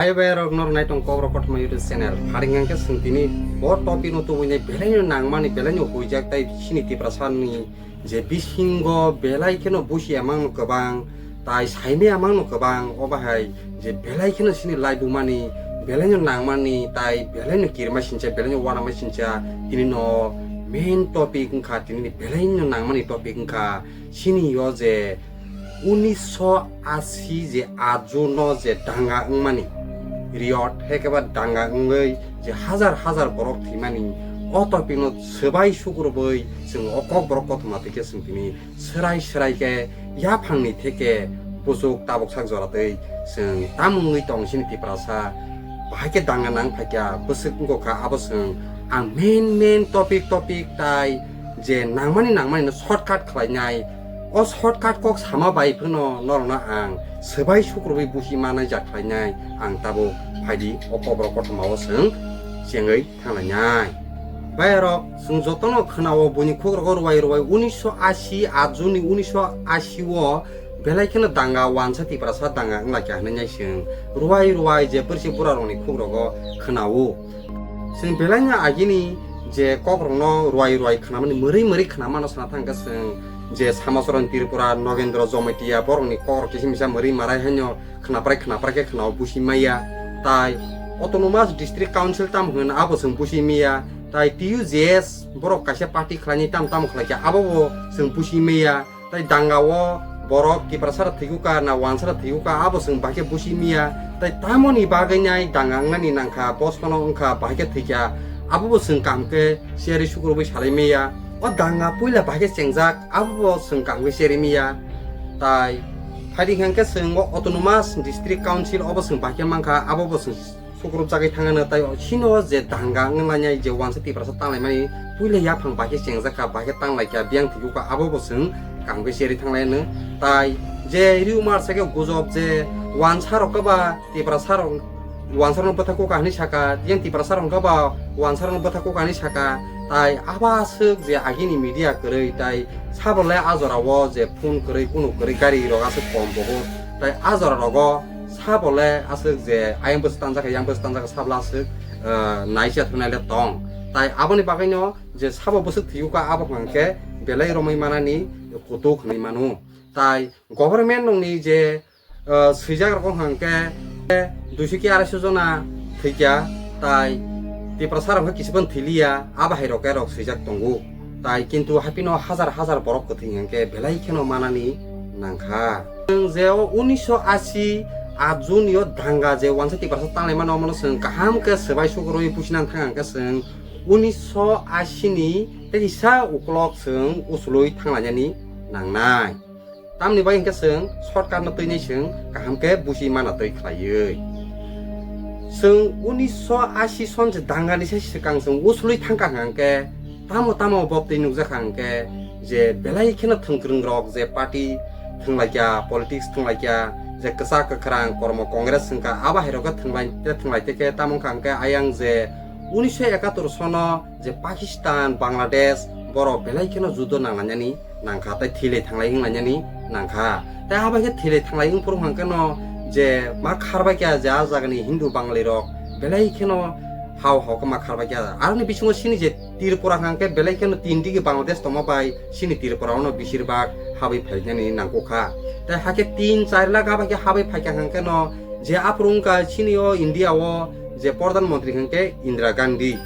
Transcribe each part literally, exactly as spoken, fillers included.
Hai bai rok, nor nai tong Kokborok Kothoma YouTube channel. Pharing hwnkhe chwng tini bo topic no tubui nai belai no nangmani, belai no huijak tai chini Tiprasa ni je bisingo belai kheno busi amang no kwbang, tai saimai amang no kwbang, o bahai je belai kheno chini laibumani, belai no nangmani, tai belai no kirima sincha, belai no wanama sincha, tini no main topic wngkha, tini ni belai no nangmani topic wngkha, chini yo je unisho ashi je ajo no je danga wngmani, riot hekeba danga wngwi je hajar hajar borok thwimani, o topic no swbai sukrubwi chwng o Kokborok Kothoma twi khe chwng tini swrai swrai khe yaphangni theke puchuk tabuk sak jora twi chwng tamungwi tong chini Tiprasa bahai khe danga nang phaikha bwswk wngkha abo chwng ang main main topic topic tai je nangmani nangmani no shortcut khlainai. O shortcut kok sama bai phano norokno ang swbai sukrubwi busi manai jak khlainai, ang tabuk phaidi o Kokborok Kothoma o chwng chengwi thanglainai. Bayarok chwng jotono khwnao buini khukrok o rwai rwai unisho ashi, aat June ni unisho ashi o belai kheno danga wansa Tiprasa danga wnglaikha hinwi nai chwng rwai rwai je bwrwi bura rokni khukrok o khwnao. Chwng belai no agini je kokrokno ruai ruai khnamani, mwrwi mwrwi khnamano sana thangkhe chwng je Samacharan Tripura, Nogendra Jamatia borokni kokrok kisa misa mwrwi marai haino khnaprai khnaprai khe khwnao busi maya. Tai Autonomous District Council tamo hwn abo chwng busi maya. Tai T U J S borok kaisa party khlaini tamo tamo khlaikha abo bo chwng busi maya. Tai danga o borok Tiprasa rok thwikhuka na wansa rok thwikhuka abo chwng bahai khe busi maya. Tai tamoni bagwi nai danga wngnani nangkha, bosono wngkha, bahai khe thwikha, abo bo chwng kaham khe siyari sukrubwi salai maya. O danga puila bahai khe chengjak, abo bo chwng kaham khe siyari maya. Tai phaidi hwnkhe chwng o Autonomous District Council obo chwng bahai khe mankha, abo bo chwng sukrubjagwi thangano, tai chino je danga wnglainai je wansa Tiprasa tanglaimani puila yaphang bahai khe chengjakha, bahai khe tanglaikha, biyang thwikhuka abo bo chwng kaham khe cherwi thanglaino. Tai je rumor sakhe gujob je wansa rok ba Tiprasa rok wansa rokno bwthakkhuka hinwi saka, yang Tiprasa rok ba wansa rokno bwthakkhuka hinwi saka, tai abo aswk je agini media kwrwi, tai sabo le a jora o je phone kwrwi, kunu kwrwi gari rok aswk kom bohor, tai a jora rogo sabo le aswk je ayang bwswk tanjak, yang bwswk tanjak, sabo le aswk, ah, naisa thunai le tong. Tai aboni bagwi no je sabo bwswk thwikhuka abo hwnkhe belai romwi manani kutuk hinwi mano. Tai government nokni je, ah, swijak rok hwnkhe duiso ki araiso jona thwikha, tai Tiprasa rok hwnkhe kisipan thwiliya, abo hai rok khe rok swijak tongo. Tai kintu haphino hajar hajar borok kwthwi hwnkhe belai kheno manani nangkha. Chwng je o unisho ashi aat June yo danga je wansa Tiprasa tanglaimano, omono chwng kaham khe swbai sukrubwi businani thang hwnkhe chwng unisho ashi ni teisa ukolok chwng uchulwi thanglainani nangnai. Tamni bagwi hwnkhe chwng shortcut no twinai chwng kaham khe busi mana twi khlaiwi. Chwng unisho ashi son je danga ni se swkang chwng uchulwi thangkha hwnkhe tamo tamo bo twi nukjakha hwnkhe je belai kheno thwngkwrwng rok je party thwnglaikha, politics thwnglaikha, je kwchak kwkhrang kormo Congress wngkha, abo hai rok khe thwnglai te thwnglai te khe tamo wngkha hwnkhe ayang je unisho ekatur sono je Pakistan, Bangladesh borok belai kheno judo nanglainani nangkha, tai thwilai thanglai wnglainani nangkha. Tai abo khe thwilai thanglai wngphuru hwnkhe no je ma kharbai kha je a jagani Hindu Bangali rok belai kheno hao hao khe ma kharbai kha. Aroni bisingo chini je Tripura hwnkhe belai kheno tin digi Bangladesh tongma bai chini Tripura ono bisir bak habwi phainani nangkukha. Tai hakhe tin char lakh abo khe habwi phaikha hwnkhe no je aphuru wngkha chini o India o je Pradhan Mantri hwnkhe Indira Gandhi.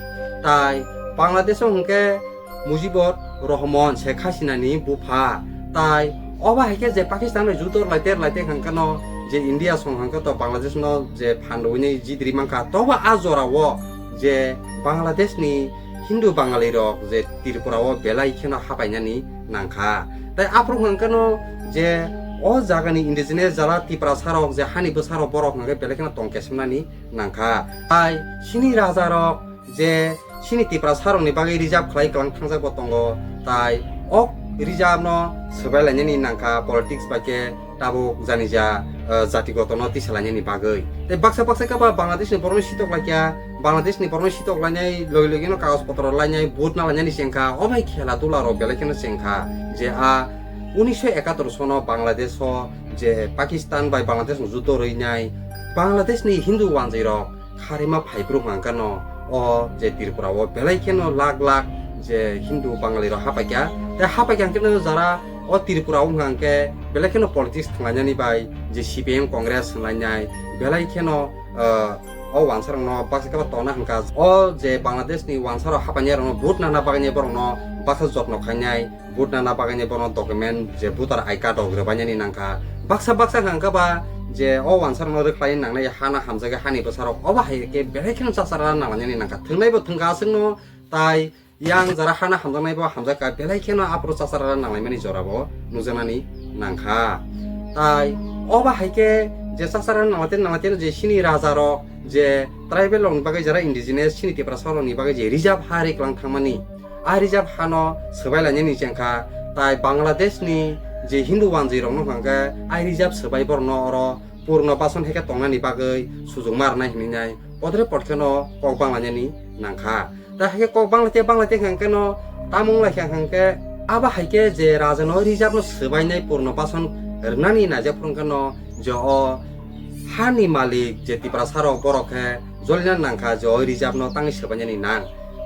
Tai Bangladesh o hwnkhe Mujibur Rahman, Sheikh Hasina ni bupha. Tai obo hai khe je Pakistan bai judo rwlai te rwlai te hwnkhe no je India song hwnkhe to Bangladesh no je phan rwui nai jidiri mankha. Tobo a jora o je Bangladesh ni Hindu Bangali rok je Tripura o belai kheno hapainani nangkha. Tai aphuru hwnkhe no je o jaga ni indigenous jala Tiprasa rok je hani bwsa rok borok hwnkhe belai kheno tong kesemnani nangkha. Tai chini raja rok je chini Tiprasa rokni bagwi reserve khlai kwlang thangjak bo tongo, tai ok reserve no swbai lainani nangkha politics bai khe tabuk jani ja, eh, jati goto no tisa lainani bagwi. Tai baksa baksa khe ba Bangladesh ni borok no sitok laikya, Bangladesh ni borok no sitok lainai logi logi no kagoj potro lainai vote na lainani chengkha, o bai khela dula rok belai kheno chengkha je a unisho ekatur sono Bangladesh o je Pakistan bai Bangladesh no judo rwinai Bangladesh ni Hindu wanjwi rok kharima phaiphuru hwnkha no o je Tripura o belai kheno lakh lakh je Hindu Bangali rok hapaikha. Tei hapaikha hwnkhe no jara o Tripura o hwnkha hwnkhe belai kheno politics thwnglainani bai je C P I M Congress hwnglainai belai kheno, ah, o wansa rokno baksa khe tona hwnkha. O je Bangladesh ni wansa rok hapainai rokno vote nana bagwi borokno baksa jotno khainai. Vote nana bagwi borokno document je voter I card rok rwbainani nangkha. Baksa baksa hwnkha ba je o wansa rokno rwkhlai nangnai hana hamjakhe hani bwsarok obo hai khe belai kheno chasara nanglainani nangkha. Thwngnai bo thwngkha aswkno tai yang jara hana hamjaknai bo hamjakha belai kheno aphuru chasara nanglaimani jora bo nukjaknani nangkha. Tai obo hai khe je chasara nanglaite nanglaite je sini raja rok je tribal rokni bagwi jara indigenous sini Tiprasa rokni bagwi je reserve ha riklang thangmani. A reserve hano swbai lainani chengkha, tai Bangladesh ni je Hindu wanjwi rokno hwnkha khe a reserve swbai borokno oro purno bason heke tongnani bagwi sujukma rwnai hinwi nai podre podkheno kok banglainani nangkha. Tai haikhe kok banglaite banglaite hwnkha khe no tamung laikha hwnkha khe abo haikhe je raja no reserve no swbainai purno bason rwnani naijak phuru hwnkha no je o hani malik je Tiprasa rok borok khe jolina nangkha je o reserve no tangwi swbainani nang.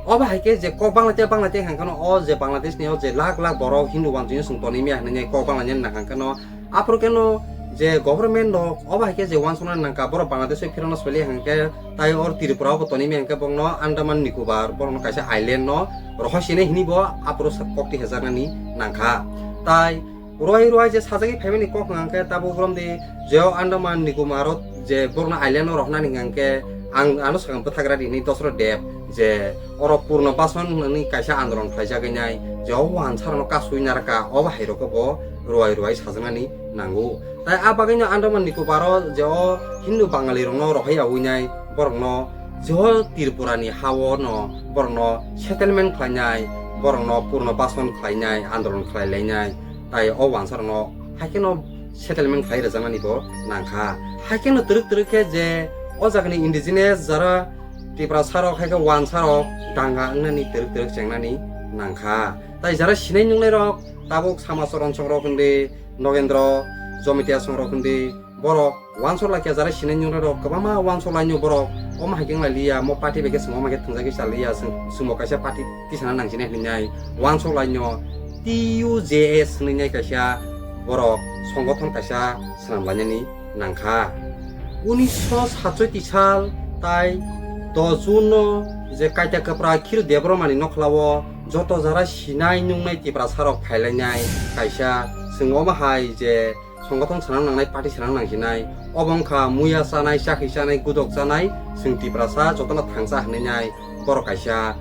Obo hai khe je kok banglaite banglaite hwnkha no o je Bangladesh ni o je lakh lakh borok Hindu wanjwi no chwng tonwi maya hinwi kok banglainani nangkha hwnkha no aphuru khe no je government rok obo hai khe je wansuknani nangkha borok Bangladesh o phirokno soli hwnkha khe tai o Tripura o bo tonwi maya hwnkha khe borokno Andaman Nicobar borokno kaisa island no rohor sini hinwi bo aphuru sa kok twi hejaknani nangkha. Tai Ruai ruai je sajagwi phaimani kok hwnkha khe tabuk romdi je o Andaman Nicobar o je borokno island o rohornani hwnkha khe ang ano sakang bwthagra rini Dosro Deb je oro purno bason hwnwi kaisa andolon khlaijagwi nai je o wansarokno kasui narwkha obo hai rokbo ruai ruai sajaknani nango. Tai a bagwino Andaman Nicobar o je o Hindu Bangali rokno rohoryawi nai borokno je o Tripura ni ha o no borokno settlement khlainai borokno purno bason khlainai andolon khlai lainai. Tai o wansarokno haikheno settlement khlai rwjaknani bo nangkha. Haikheno twrwk twrwk khe je o jagani indigenous jara Tiprasa rok hai khe wansa rok danga wngnani twrwk twrwk chengnani nangkha. Tai jara sinai nungnai rok tabuk Sama Choron Songrok hwndi, Nogendro Jomitia Songrok hwndi, borok wansuk laikha jara sinai nungnai rok kwbangma wansuk lainw borok omo hai khe wng lai liya, mo party bai khe chwng omo hai khe thwngjagwi cha liya, chwng chwngbo kaisa party tisana nangsinai hinwi nai wansuk lainw T U J S hinwi nai kaisa borok songothon kaisa swnam lainani nangkha. Unisho satchoti sal tai dos June no je Kaita Kwpra Khiru Debbarma ni nokhlao joto jara sinai nungnai Tiprasa rok phailainai kaisa chwng omo hai je songothon swnam nangnai, party swnam nangsinai. Obo wngkha muya chanai, chakhi chanai, gudok chanai, chwng Tiprasa jotono thangsa hinwi nai borok kaisa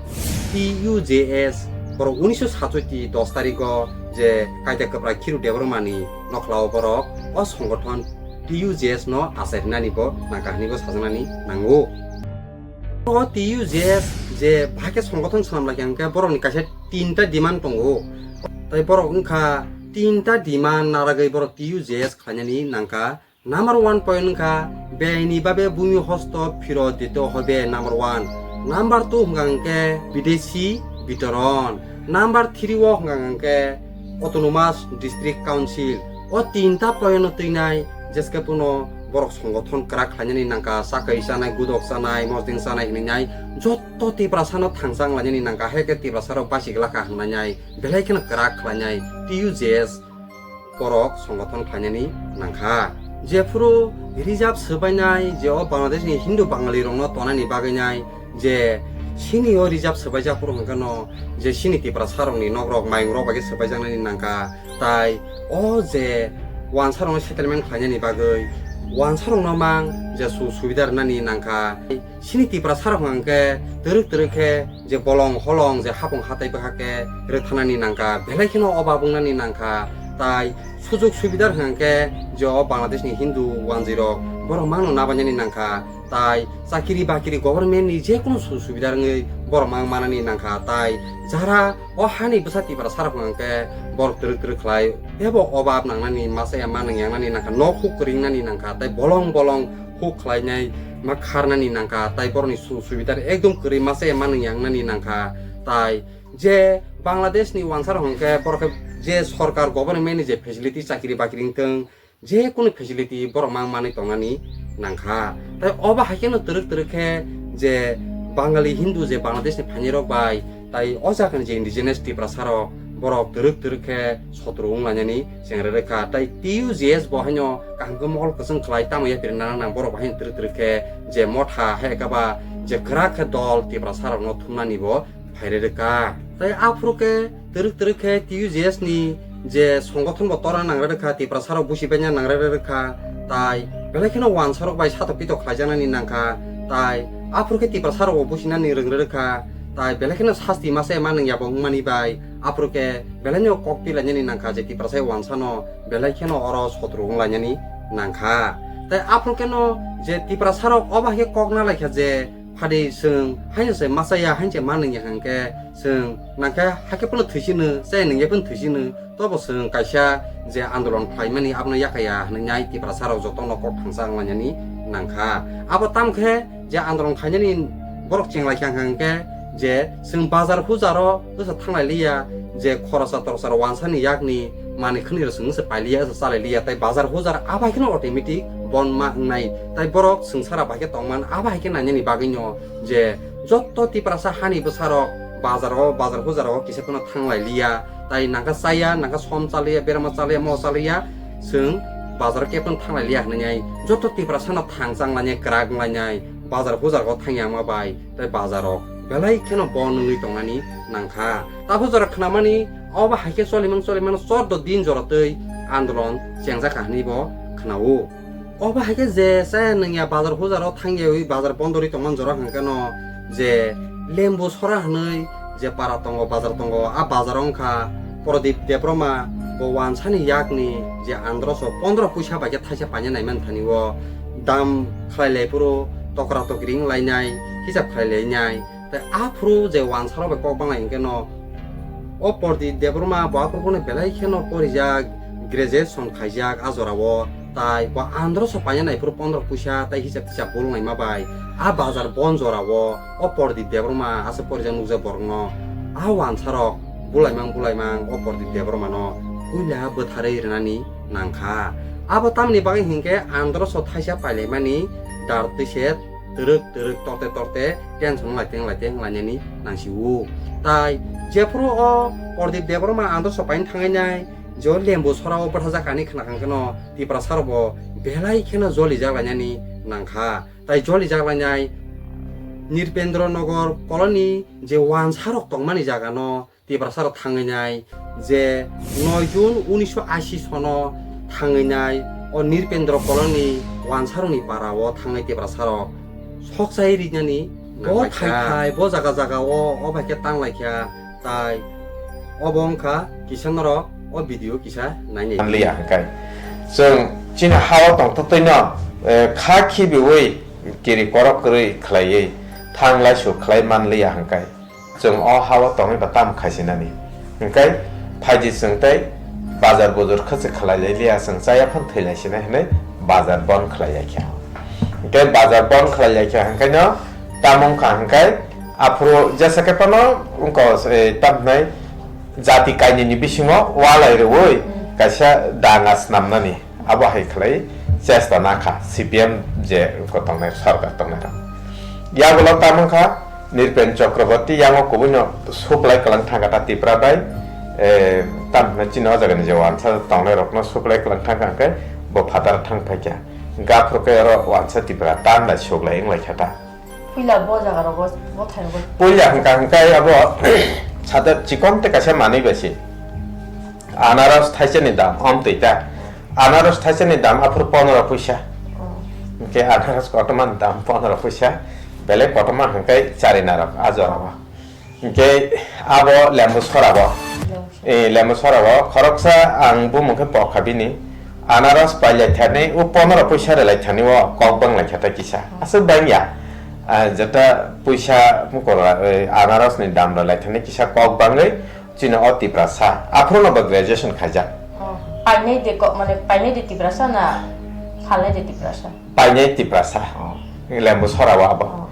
T U J S, borok unisho satchoti dos tarikh o je Kaita Kwpra Khiru Debbarma ni nokhlao borok o songothon T U J S no achai rwnani bo nangkha hinwi bo sajaknani nango. O T U J S je bahai khe songothon swnam lai khe hwnkhe borokni kaisa tinta demand tongo. Tai borok wngkha tinta demand naragwi borok T U J S khlainani nangkha. Number one point wngkha beyni babe bhumi hosto phiro dito hobe number one. Number two hwnkha hwnkhe bidesi bitoron. Number three o hwnkha hwnkhe autonomous district council. O tinta point no twinai jeske puno borok songothon kwrak khlainani nangkha, chakri chanai, gudok chanai, mosdeng chanai hinwi nai jotto Tiprasa no thangsa wnglainani nangkha, hai khe Tiprasa rok bachigwlakha hwnwi nai belai kheno kwrak khlainai T U J S borok songothon khlainani nangkha. Jephuru reserve swbainai je o Bangladesh ni Hindu Bangali rokno tonani bagwi nai je sini o reserve swbaijak phuru hwnkhe no je sini Tiprasa rokni nok rok mayung rok bai khe swbaijaknani nangkha. Tai o je wansarokno settlement khlainani bagwi wansarokno mang je su subida rwnani nangkha. Sini Tiprasa rok hwnkha khe twrwk twrwk khe je bolong holong je hapung hatai bwkha khe rwkthanani nangkha, belai kheno obab wngnani nangkha. Tai sujug subida hwnkha khe je o Bangladesh ni Hindu wanjwi rok borok mangno nabainani nangkha. Tai chakiri bakiri government ni je kunu sujug subida wngwi borok mang manani nangkha. Tai jara o hani bwsa Tiprasa rok hwnkha khe borok twrwk twrwk khlai teibo obab nangnani masa ya manung yangnani nangkha, nok huk kwrwi wngnani nangkha, tai bolong bolong huk khlainai ma kharnani nangkha, tai borokni sujug subida ekdom kwrwi masa ya manung yangnani nangkha. Tai je Bangladesh ni wansa rok hwnkhe borok khe je sorkar government ni je facility chakiri bakiri wngtong, je kunu facility borok mang manwi tongnani nangkha. Tai obo hai kheno twrwk twrwk khe je Bangali Hindu je Bangladesh ni phainai rok bai tai o jaga ni je indigenous Tiprasa rok borok twrwk twrwk khe sotro wng lainani chengra rwkha. Tai T U J S bo haino kaham khe mokol kwchwng khlai tamo yapri nana nang borok bo haino twrwk twrwk khe je motha hai khe ba je kwrak khe dol Tiprasa rokno thumnani bo phairwi rwkha. Tai aphuru khe twrwk twrwk khe T U J S ni je songothon bo torna nangra rwkha, Tiprasa rok busi baina nangra rwkha, tai belai kheno wansa rok bai satok pitok khlaijaknani nangkha, tai aphuru khe Tiprasa rok bo businani rwngri rwkha, tai belai kheno sasti masa ma nangya bo wngmani bai aphuru khe belai no kok pilainani nangkha je Tiprasa wansa no belai kheno oro sotro wng lainani nangkha. Tai aphuru kheno je Tiprasa rok obo hai khe kok na laikha je phadi chwng haino se machaya haino se ma nungya hwnkhe chwng nangkhe hakhe phano thwisino, chaya nungya phano thwisino, tobo chwng kaisa je andolon khlaimani abono yakaya hwnwi nai Tiprasa rok jotono kok thangsa wnglainani nangkha. Abo tamo khe je andolon khainani borok chenglaikha hwnkhe je chwng bazar hujaro bwsa thanglai liya, je khorosa torsa rok wansani yakni manwi khwnwi rok chwng se pailiya, se chalailiya, tai bazar hujar abai kheno automatic bon ma wngnai. Tai borok swngchara bai khe tongman abai khe nainani bagwino je jotto Tiprasa hani bwsarok bazar o, bazar hujar o kisa phano thanglai liya, tai nangkha chaya, nangkha som chaliya, berma chaliya, mo chaliya, chwng bazar o khe phano thanglai liya hwnwi ai jotto Tiprasa no thang chang lainai, kwrak wng lainai, bazar hujar o thangya wngma bai. Tai bazar rok belai kheno bon wngwi tongnani nangkha. Tabuk jora khnamani obo hai khe cholimang cholimano chordo din jora twi andolon chengjak kha hwnwi bo khna-o. Obo hai khe je chaya nungya bazar hujaro thangyawi bazar bondo rwi tongmani jora hwnkhe no je Lembu Sora hwnwi je para tongo, bazar tongo, a bazar wngkha Prodip Debbarma bo wansani yakni je androso pondro puisa bai khe thaisa paina naimani thani o dam khlai lai phuru tokra tokri wng lainai, hisab khlai lainai. Tai aphuru je wansarok bai kok banglai hwnkhe no o Prodip Debbarma bo aphuru phano belai kheno porijak, graduation khaijak a jorao. Tai bo androso paina nai phuru pondro puisa tai hisab tisab bolong naima bai a bazar bon jorao o Prodip Debbarma aswk porijak nukjak borokno. A wansarok bulaimang bulaimang o Prodip Debbarmano puila bwtharwi rwnani nangkha. Abo tamni bagwi hinkhe androso thaisa pailaimani dar twi se twrwk twrwk torte torte tension wnglaite wnglaite wnglainani nangsio. Tai jephuru o Prodip Debbarma androso paina thangainai je o Lembu Sora o bwthajak ani khna kha hwnkhe no Tiprasa rok bo belai kheno jolijak lainani nangkha. Tai jolijak lainai Nirpendra Nagar colony je wansarok tongmani jaga no Tiprasa rok thangwi nai je noi June unisho ashi sono thangwi nai o Nirpendra colony wansarokni para o thangwi Tiprasa rok sok chai rinani bo nanglaikha. Thai thai bo jaga jaga o o bai khe tanglaikha. Tai obo wngkha kisa norok o video kisa nainai. Manliya hwnkhe chwng chini ha-o tongtwtwino, eh, kha khibiwi kiri korok kwrwi khlaiwi thang laisu khlai manliya hwnkhe chwng o ha-o tongwi ba tamo khaisinani? Hwnkhe phaidi chwng tei bazar bujur khwchwk khlai lai liya, chwng chaya phano thwi lai sinai hwnwi bazar bon khlai ya khe. Hwnkhe bazar bon khlai ya khe hwnkhe no tamo wngkha hwnkhe aphuru jesa khe phano wngkha, eh, tamo hwnwi jati kainwini bisingo walai rwui kaisa danga snamnani abo hai khlai chesta nakha C P M je wngkha tongnai sorkar tongnai rok. Yagulo tamo wngkha Nirpen Chakraborty yango kubuino suklai kwlang thangkha ta Tipra bai, eh, tamo hwnwi chini o jagani je wansa tongnai rokno suklai kwlang thangkha hwnkhe bo phataro thang phaikha. Gaphuru khe oro wansa Tipra tan bai suklai wnglaikha ta. Puila bo jaga rogo, bo thai rogo. Puila hwnkha hwnkhe abo sade chikon tei kaisa manwi bai se. Anaros thaisani dam, om twi ta. Anaros thaisani dam aphuru pondro puisa. Oh. Hwnkhe anaros kotormani dam pondro puisa. Belai kotorma hwnkhe chari narok a jorao. Hwnkhe abo lembu sora bo. Lembu sora. Eh, lembu sora bo. Khoroksa ang bumung khe pokha bini. Anaros pailai thani, o pondro puisa rwlai thani o kok bang lai kha ta kisa. Hmm. Aswk bang ya. Ah, jeta puisa mukora, eh, anaros ni dam rwlai thani kisa kok bangwi chini o Tiprasa. Aphuru no bo graduation khaijak. Oh. Painai de kok, mane painai de Tiprasa na phalnai de Tiprasa? Painai Tiprasa. Oh. Lembu sora o abo. Oh.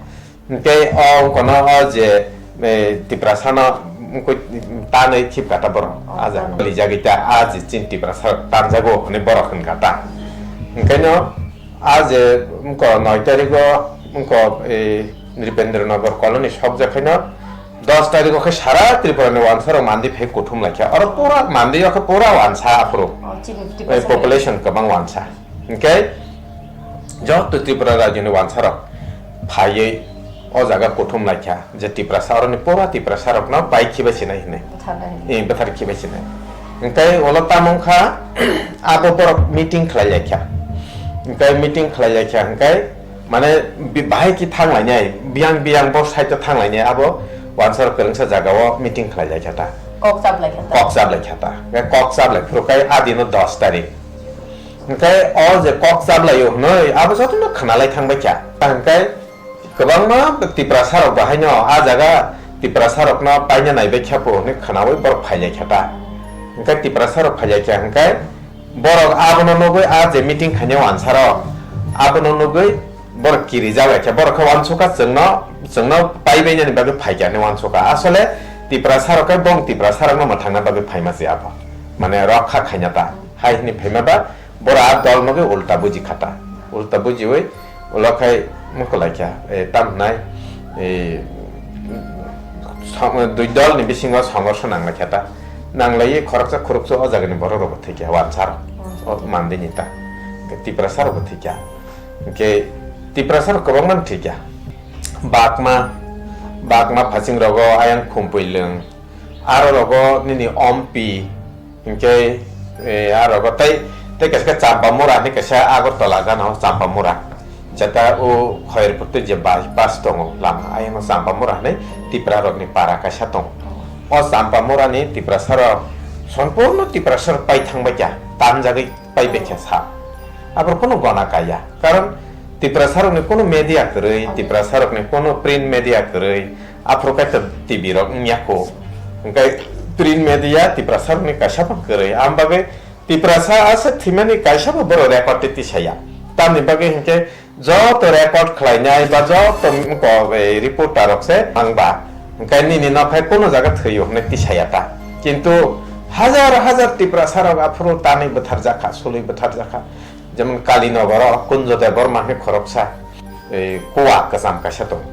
Hwnkhe o wngkha no o je, eh, Tiprasa no wngkui tanwi thip kha ta borok. Oh, ah jaga tanwi. Lijagwi ta, ah je chini Tiprasa tanjago hwnwi borok hwn kha ta. Hwnkhe no A je wngkha noi tarigo wngkha, e, Nripendra Nagar colony sokjak khaino, dos tarigo khe sara Tripura ni wansa rok mandi phai kuthum laikha. Oro pura mandi o khe pura wansa aphuru. Oh, chini Tiprasa. E, population kwbang wansa. Hwnkhe joto Tripura rajyo ni wansa rok phaiwi o jaga kuthum laikha. Je Tiprasa, oroni pura Tiprasa rokno pai khibai sinai hinwi. Bwtharnai hinwi. Eh, bwthar khibai sinai. Hwnkhe ulo tamo wngkha, abo borok meeting khlai laikha. Hwnkhe meeting khlai laikha, hwnkhe mane bi-, bahai ki thang lainai, biyang biyang bo side o thang lainai, abo wansa rok kwrwngsa jaga o meeting khlai laikha ta. Kok chap laikha ta. Kok chap laikha ta. Hwnkhe kok chap lai phuru khai a dino dos tarik. Hwnkhe o je kok chap laio hwnwi abo jotono khwnalai thang baikha. Hwnkhe kwbangma Tiprasa rok bahaino a jaga Tiprasa rokno paina naibai kha po hwnwi khwnawi borok phailaikha ta. Hwnkhe Tiprasa rok phailaikha hwnkhe borok abono nugwi a je meeting khainai wansa rok abono nugwi borok kirijak laikha. Borok khe uansukha chwngno, chwngno paibainani bagwi phaikha hwnwi uansukha. Asole Tiprasa rok khe bong Tiprasa rokno mwthangna bagwi phaima se abo. Mane rokha khaina ta. Hai hwnwi phaima ba Bora a dol nugwi ulta buji khata. Ulta bujiwi ulo khai mukulai kha, e, tam hwnai, e, song-, dui dol ni bisingo songorso nanglai kha ta. Nanglaiwi khoroksa khuruksa o jagani borok rok bo thwi kha, wansa rok. O mandi ni ta. Tiprasa rok bo thwi kha. Hwnkhe Tiprasa rok kwbangma no thwi kha. Bakma, Bakma phasing rogo ayang Khumpui Lwng. Aro rogo nini Ompi, Hinkhe, eh, aro go tei, tei kaisa khe Champamura hinwi kaisa Agartala gana o Champamura. Jeta o Khairpur tei je bypass tongo lama, ayang o Champamura hinwi Tipra rokni para kaisa tongo. O Champamura ni Tiprasa rok, sompurno Tiprasa rok pai thang bai kha, tanjagwi pai bai kha sa. Aboro kunu gona kaya, karon Tiprasa rokni kunu media kwrwi, Tiprasa rokni kunu print media kwrwi, Aphuru kaitor T V rok wngya kho. Hwnkhe print media Tiprasa rokni kaisa bo kwrwi. Am bagwi Tiprasa asa thwimani kaisa bo borok record tei tisaya. Tamni bagwi hwnkhe joto record khlainai ba joto ko, eh, reporter rok se ang ba. Hwnkhe nini nok hai kono jaga thwiyo hwnwi tisaya ta. Kintu hajar hajar Tiprasa rok aphuru tanwi bwtharjakha, sului bwtharjakha. Jemon Kalinogar o Kunjo Debbarma hwnwi khoroksa, eh, kua kwcham kaisa tongo.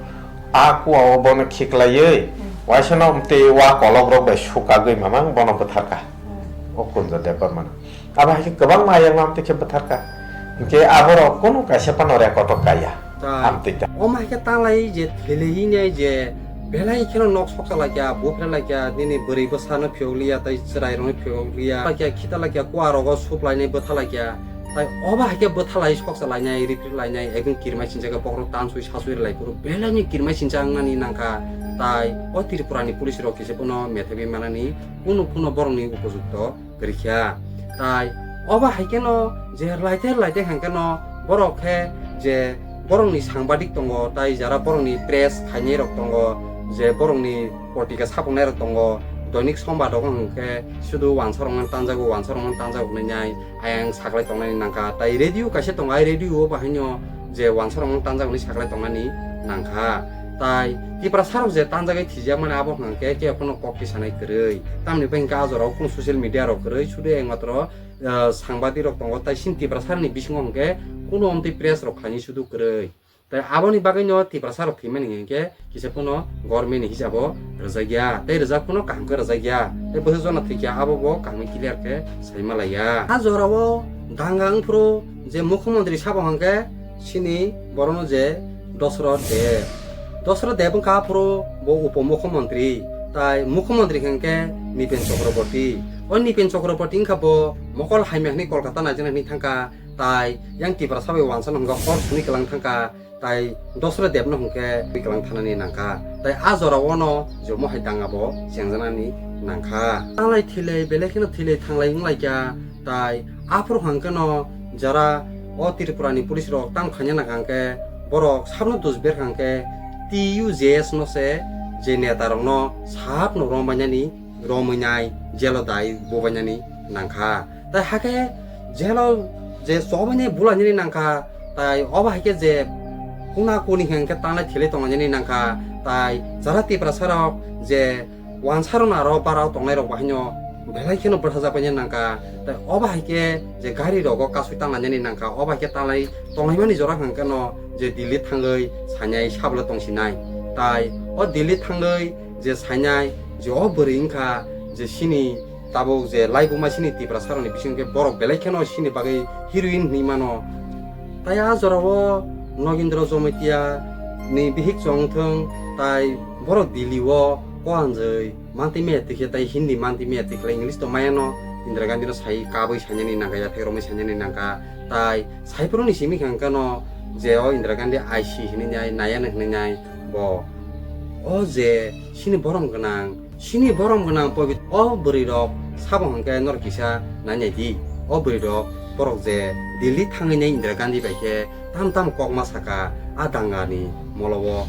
A kua o bono khiklaiwi, hmm, waisa no tei wa kolok rok bai sukagwi mamang bono bwtharkha. Hmm. O Kunjo Debbarma no. Abo hai khe kwbangma ayang amtwi khe bwtharkha. Hinkhe aborok kunu kaisa phano record o kaya. Tai amtwi ta. Omo hai khe tanglai je thwilwi nai je belai kheno nok soksa laikya, bupre laikya, nini bwrwi bwsa no phiyok liya, tai chwrai rok no phiyok liya. Laikya, khita laikya, kua rogo sup lainai bwtha laikya. Tai obo hai khe bwtha lai soksa lainai, ripri lainai, ekdom kirmai sinjak khe bokrok tansui sasui rwlai phuru belai ni kirmai sinjak wngnani nangkha. Tai o Tripura ni police rok kisa bono methaiwi manani, kunu phano borok ni upojukto kwrwi kha. Tai obo hai kheno je laite laite hang kheno borok khe je borok ni sangbadik tongo, tai jara borok ni press khainai rok tongo, je borok ni potrika sapungnai rok tongo, Doinik Sombad rok hwnkhe sudu wansa rok no tanjago, wansa rok no tanjago hwnwi nai. Ayang saklai tongnani nangkha, tai radio kaisa tongo, ai radio o bahaino je wansa rok tanjak hwnwi saklai tongnani nangkha. Tai Tiprasa rok je tanjagwi thijak mani abo hwnkhe khe phano kok tisanai kwrwi. Tamni bagwi hwnkhe a jorao kunu social media rok kwrwi, sudu ekmatro, ah, sangbadik rok tongo, tai sini Tiprasa ni bisingo hwnkhe kunu omtwi press rok khainai sudu kwrwi. Tai aboni bagwino Tiprasa rok thwimani hinkhe kisa phano government ni hisabo rwjakya, tei rwjak phano kaham khe rwjakya, tei bwswk jona thwikya abo bo kaham clear khe saimalaiya. A jorao danga wngphuru je mukhyamantri sabo hinkhe sini borokno je Dosro Deb. Dosro Deb wngkha aphuru bo upo mukhyamantri, tai mukhyamantri hinkhe Nipen Chakraborty. O Nipen Chakraborty wngkha bo mokol hamya hwnwi Kolkata naijana hwnwi thangkha, tai yang Tiprasa bai wansa no hwnkha hor suni kwlang thangkha. Tai Dosro Debno hwnkhe bwklang thanani nangkha. Tai a jorao no jomo hai danga bo chengjaknani nangkha. Tanglai thwilai belai kheno thwilai thanglai wnglaikha. Tai aphuru hwnkhe no jara o Tripura ni police rok tamo khaina nangkha hwnkhe borok sabno dusber hwnkhe T U J S no se je neta rokno sabno rombainani romwi nai jelo dai bubainani nangkha. Tai hakhe jelo je chobainai bulainani nangkha, tai obo hai khe je kuna kuni hwnkhe tanglai thwilai tonglainani nangkha, tai jara Tiprasa rok je wansa rok aro bara tongnai rok bahaino belai kheno bwthajak paina nangkha. Tai obo hai khe je gari rogo kasui tanglainani nangkha, obo hai khe talai tonglaimani jora hwnkhe no je Delhi thangwi sainai sabla tongsinai. Tai o Delhi thangwi je sainai je o bwrwi wngkha je sini tabuk je laibuma sini Tiprasa rokni bising khe borok belai kheno sini bagwi heroine hinwi mano. Tai a jorao Nogindra Jamatia ni bihik chong thung, tai borok Delhi o koanjwi mantwi maya tikhe tai Hindi mantwi maya tikhlai English to mayano Indira Gandhi no sai kabwi sainani nangkha, yaphek romwi sainani nangkha. Tai saiphuru ni simi kha hwnkhe no je o Indira Gandhi I C hinwi nai, nayano hinwi nai bo. O je sini borom gwnang, sini borom gwnang pobit o bwrwi rok sabo hwnkhe norok kisa nainai di. O bwrwi rok borok je Delhi thangwi nai Indira Gandhi bai khe tam tam kok ma saka a dangani molo o.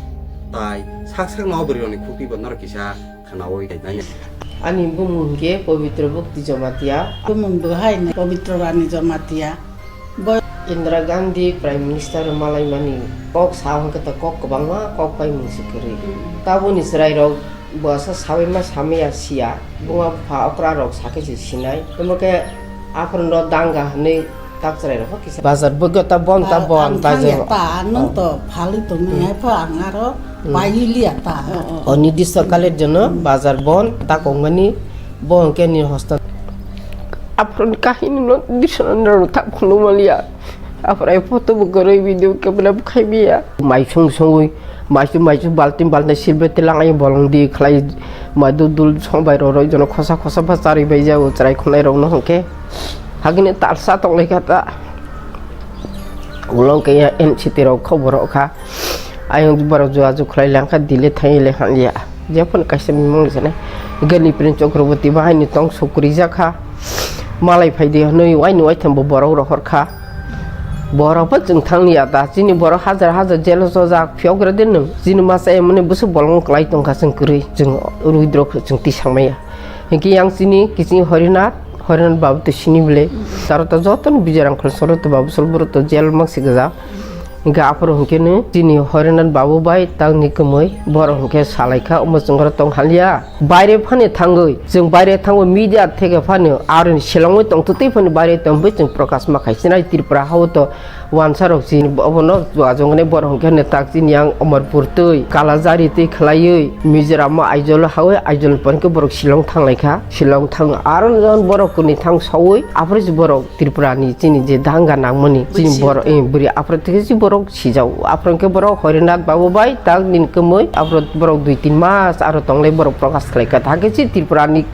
Tai sak sak no o bwrwi rokni khukti bo norok kisa khwnawi nainai. Ani bumung hwnkhe Pabitra Bhakti Jamatia. Bumung bo hai ni Pabitra Rani Jamatia. Bo Indira Gandhi Prime Minister malaimani kok sa hwnkhe to kok kwbangma kok pai mung si kwrwi. Taboni chwrai rok bo asa sawi ma samya siya. Buma bupha okra rok sakhe se sinai. Tamo khe aphuru no danga hwnwi tak chwrai rok kisa. Bazar bwkha ta bon ta bon ta je. Ta nung to phali to nung hai pho ang aro pai liya ta. O nirdishto kale jono bazar bon ta kongmani bo hwnkhe ni hosto. Aphuru kahini no dirsanani rok ta phunuk maliya. Aphuru ai photo bo kwrwi video camera bo khai biya. Mai sung sungwi maisu maisu baltin baltin silbe tilang ai bolong di khlai mai dul dul song bai roro jono khosa khosa ba chari bai jago chwrai khwnai rok no hwnkhe. Hagini talsa tong lai kha ta. Ulo hwnkhe ya N C T rok khobor rok kha. Ayang borok jua ju khlai lang kha Delhi thai le han ya. Jephun kaisa mimung jene. Gani Prince Chakraborty bahai ni tong sukri jakha. Malai phai di hwnwi waini waitham bo borok rohor kha. Borok bo chwng thang ya da. Chini borok hajar hajar jelo sojak phiyok gra din nung. Chini masa emoni bwswk bolong kwlai tong kha chwng kwrwi. Chwng rwidrok chwng tisang maya. Hinkhe yang chini kiching Horinath, Horinath babu to sini bwle. Taro to joto ni bijai rang khol soro to babu sol boro to jel maksi gajak. Hinkhe aphuru hinkhe no chini Horinath babu bai tangni kwmwi borok hinkhe salai kha omo chwng oro tong haliya. Baire phani thangwi, chwng baire thangwi media theke phani aroni selongwi tongtwtwi phani baire tongwi chwng prokash ma khai sinai Tripura hao to Wansa rok chini obono chuajoknai borok hwnkhe hwnwi tak chini yang Omorpur twi, Kalajari twi khwlaiwi Mizoram o Aizawl o hawi Aizawl ni pore khe borok Shillong thang lai kha. Shillong thang aro jemon borok kwnwi thang sawi aphuru se borok Tripura ni chini je danga nangmani chini borok, eh, bwrwi aphuru thik se borok sijao. Aphuru khe borok Horinath babu bai tak nini kwmwi aphuru borok dui tin mas aro tonglai borok prokash khlai kha. Hakhe se Tripura ni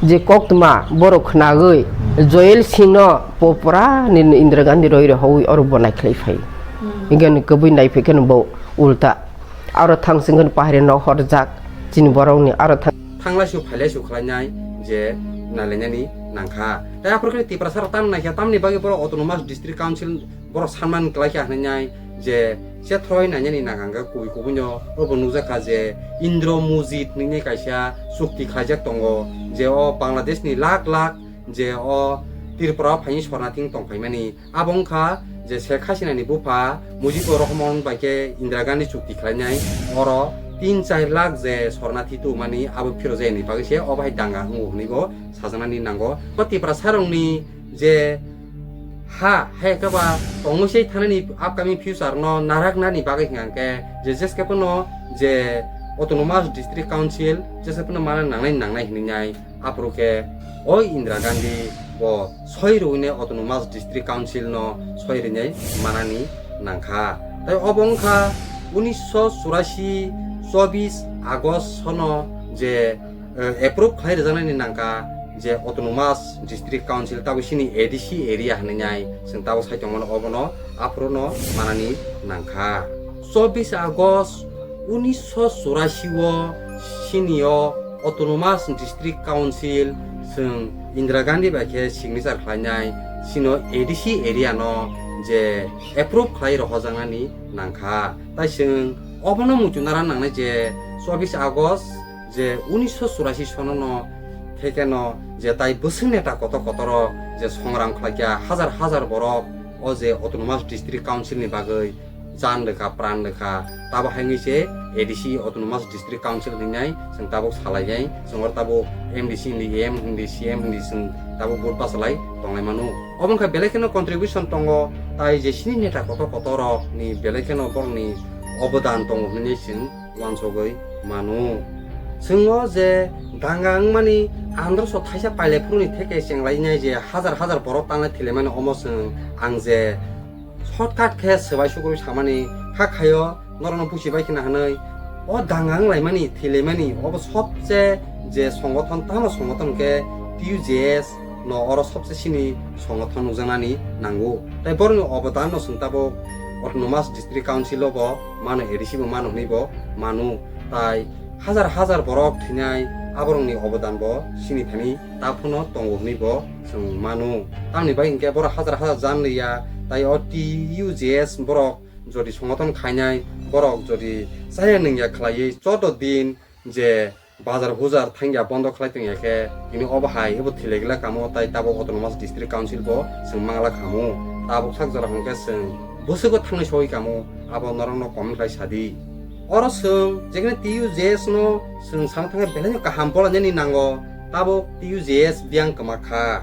je koktwma borok khwnagwi Joel Singh no po pura nini Indira Gandhi roi roi hawi oro bo nai khlai phai. Hmm. Hinkhe ni kwbui nai phai khe no bo ulta. Aro thang sing khe pahari no horjak chini borok ni aro thang. Thanglai su phailai su khlai nai je nai lai nani nang kha. Tai aphuru khe Tiprasa rok tam nai khe tamni bagwi borok Autonomous District Council borok sanman kwlai kha hinwi nai je chethroi nainani nang kha hwnkhe kubui kubui no obo nukjak kha je Indro Mujit hinwi kaisa chukti khlaijak tongo je o Bangladesh ni lakh lakh je o Tripura o phaini sorna thing tong phaimani. Abo wngkha je Sheikh Hasina ni bupha Mujibur Rahman bai khe Indira Gandhi chukti khlainai, oro tin char lakh je sorna thi tubumani abo phiro jaya ni bagwi se obo hai danga wngo hwnwi bo sajaknani nango. O Tiprasa rokni je ha, hai khe ba tongmwsai thanani upcoming future no naraknani bagwi hwnkha khe je jeske phano je Autonomous District Council jeske phano mana nangnai nangnai hinwi nai. Aphuru khe o Indira Gandhi bo soi rwinai Autonomous District Council no soi rwinai manani nangkha. Tai obo wngkha unisho churashi chobis August sono je, eh, approve khlai rwjaknani nangkha je Autonomous District Council tabo chini A D C area hinwi nai chwng tabo sai tongmano obono aphuru no manani nangkha. Chobis August unisho churashi o chini o Autonomous District Council chwng Indira Gandhi bai khe signature khlainai chini o A D C area no je approve khlai rohojaknani nangkha. Tai chwng obono muchungna nangnai je chobis August je unisho churashi sono no theke no je tai bwswk neta kotor kotor o je songram khlaikha hajar hajar borok o je Autonomous District Council ni bagwi chan rwkha, pran rwkha. Tabo hai wngwi se A D C, Autonomous District Council hinwi nai chwng tabuk salai nai. Chwng oro tabuk M D C hindi, A M hindi, C M hindi chwng tabuk vote bachalai tonglai mano. Obo wngkha belai kheno contribution tongo, tai je chini neta kotor kotor rok ni belai kheno borok ni obodan tongo hinwi chwng uansugwi mano. Chwng o je danga wngmani androso thaisa pailai phuru ni theke chenglai nai je hajar hajar borok tanglai thwilai mani, omo chwng ang je shortcut khe swbai sukrwi samani kha khaio, norokno buchi bai khna hwnwi. O danga wnglaimani, thwilaimani, obo sobse je songothon, tamo songothon khe T U J S no oro sobse chini songothon nukjaknani nango. Tai borokni obodan no chwng tabuk Autonomous District Council o bo mano, A D C bo mano hwnwi bo mano. Tai hajar hajar borok thwinai, aborokni obodan bo chini thani ta phano tongo hwnwi bo chwng mano. Tamni bai hinkhe borok hajar hajar jan liya, tai o T U J S borok jodi songothon khainai, borok jodi chaya nungya khlaiwi chordo din je bazar hujar thangya bondo khlai tongya khe, tini obo hai ebo thwilaigwla kamo tai tabuk Autonomous District Council bo chwng mangla khamu. Tabuk sak jora hwnkhe chwng bwswgo thangwi sogwi kamo, abo norokno comment khlai sadi. Oro chwng jekhne T U J S no chwng sama thangkhe belai no kaham bolainani nango, tabuk T U J S biyang kwma kha.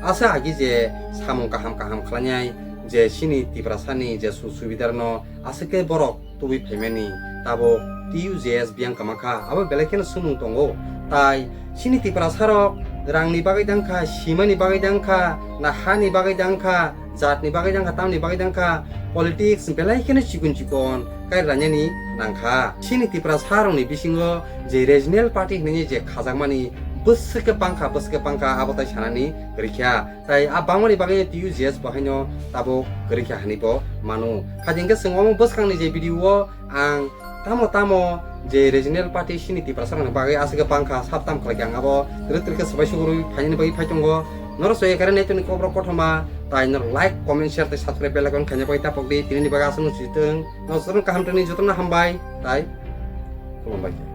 Asa agi je samung kaham kaham khlainai je chini Tiprasani je suk subidar no aswk khe borok tubui phaimani, tabuk T U J S biyang kwma kha, abo belai kheno swngmung tongo. Tai chini Tiprasa rok rangni bagwi dang kha, simani bagwi dang kha, na hani bagwi dang kha, jatni bagwi dang kha, tamni bagwi dang kha, politics belai kheno chikon chikon kai rwnani nang kha. Chini Tiprasa rokni bisingo je regional party hinwi je khajakmani bwswk khe bang kha, bwswk khe bang kha, abo tai sanani rikha. Tai a bangmani bagwi T U J S bo haino tabuk kwrwi kha hwnwi bo mano. Kha hinkhe chwng omo bwskangni je video o ang tamo tamo je regional party chini Tiprasa rokni bagwi aswk khe bang kha, sab tam khlai khe ang abo twrwk twrwk khe swbai sukrwi phainani bagwi phai tongo. Norok soya kare naitoni kokrok kothoma, tai norok like, comment, share tei subscribe bell icon khaina bagwi tapok di. Tinini bagwi aswk no sitwng, norok jotono kaham tongni jotono hambai, tai khulumbai khe.